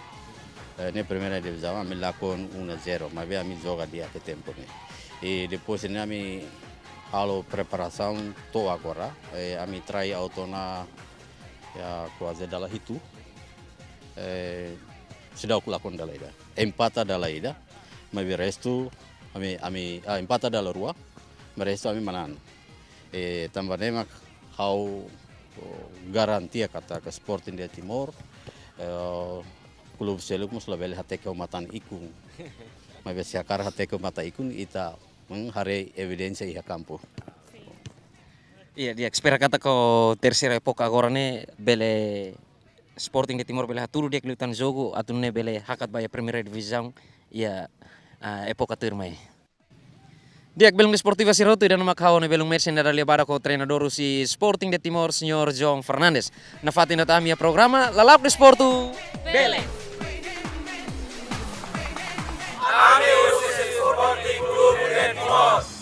eh, ne'e primeira divizaun, ami lakon um a zero, maibé ami joga di'ak iha tempu ne'e. I depois ne'e ami halo preparasaun to'o agora, eh, ami try out ona iha kuaze dala hitu, eh, seidauk lakon dala ida. Empata dala ida, maibé restu, ami, ami, ah, empata dala rua, maibé restu ami manán. Eh, tanba ne'e mak ha'u, oh, garantia katak Sporting de Timor, eh, klube seluk mós labele hateke ho matan ikun. Maibé se hakarak hateke ho matan ikun, ita, hmm, haree evidénsia iha kampu. Iya, di'ak, espera katak ho terseiru époka agora ne'e bele Sporting de Timor bele hatudu di'ak liután jogu atu nune'e bele hakat ba iha primeira divizaun iha, ah, époka tuirmai. Di'ak, belun desportiva sira hotu, ida-ne'e mak ha'u, ne'e belun Mersin, ida lia barak ho treinadór husi Sporting de Timor, Señór John Fernandes. Nafatin ida tan ami-nia programa Lalap Desportu. Bele. Ami husi Sporting Clube de Timor.